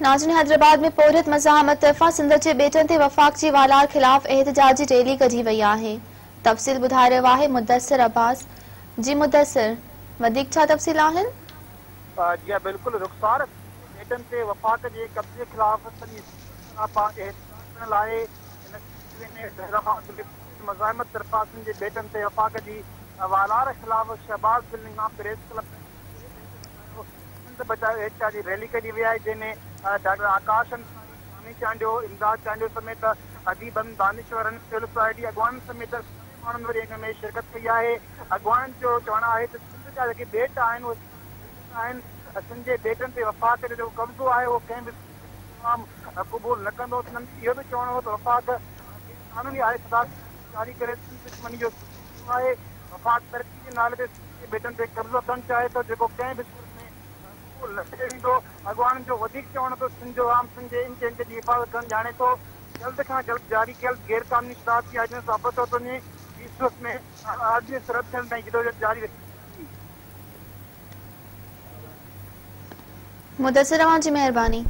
ناظرين حيدرآباد ۾ پورهيت مزاحمت طرفان سنڌ جي ٻيٽن تي وفاق جي والار خلاف احتجاجي ريلي ڪڍي وئي آهي. تفصيل ٻڌائي رهيو آهي مدثر عباس. جي مدثر وڌيڪ ڇا تفصيل آهن؟ جي ها بلڪل رخسار، سنڌ جي ٻيٽن تي وفاق جي قبضي خلاف سڄي سنڌ سراپا احتجاج بڻيل آهي. ان سلسلي ۾ حيدرآباد ۾ پورهيت مزاحمت طرفان سنڌ جي ٻيٽن تي وفاق جي والار خلاف شهباز بلڊنگ کان پريس ڪلب تائين سنڌ بچايو احتجاجي ريلي ڪڍي وئي آهي، جنهن ۾ ڊاڪٽر آڪاش انصاري، سامي چانڊيو، امداد چانڊيو سميت اديبن، دانشورن، سول سوسائٽي اڳواڻن سميت سوين ماڻهن وڏي انگ ۾ شرڪت ڪئي آهي. اڳواڻن جو چوڻ آهي ته سنڌ جا جيڪي ٻيٽ آهن اهي سنڌ جي ملڪيت آهن، سنڌ جي ٻيٽن تي وفاق جو جيڪو قبضو آهي اهو ڪنهن به صورت ۾ سنڌ جو عوام قبول نه ڪندو. سندن اهو به چوڻ هو ته وفاق غير قانوني آهي صدارتي آرڊيننس جاري ڪري سنڌ دشمني جو ثبوت ڏنو آهي، وفاق ترقي جي نالي تي سنڌ جي ٻيٽن تي قبضو ڪرڻ چاهي ٿو، جيڪو ڪنهن به صورت ۾ قبول نه ڪيو ويندو. اڳواڻن جو وڌيڪ چوڻ هو ته سنڌ جو عوام سنڌ جي انچ انچ جي حفاظت ڪرڻ ڄاڻي ٿو، جلد کان جلد جاري ڪيل غير قانوني صدارتي آرڊيننس واپس ورتو وڃي، ٻي صورت ۾ آرڊيننس رد ٿيڻ تائين جدوجهد جاري رکي ويندي. مدثر اوهان جي مهرباني.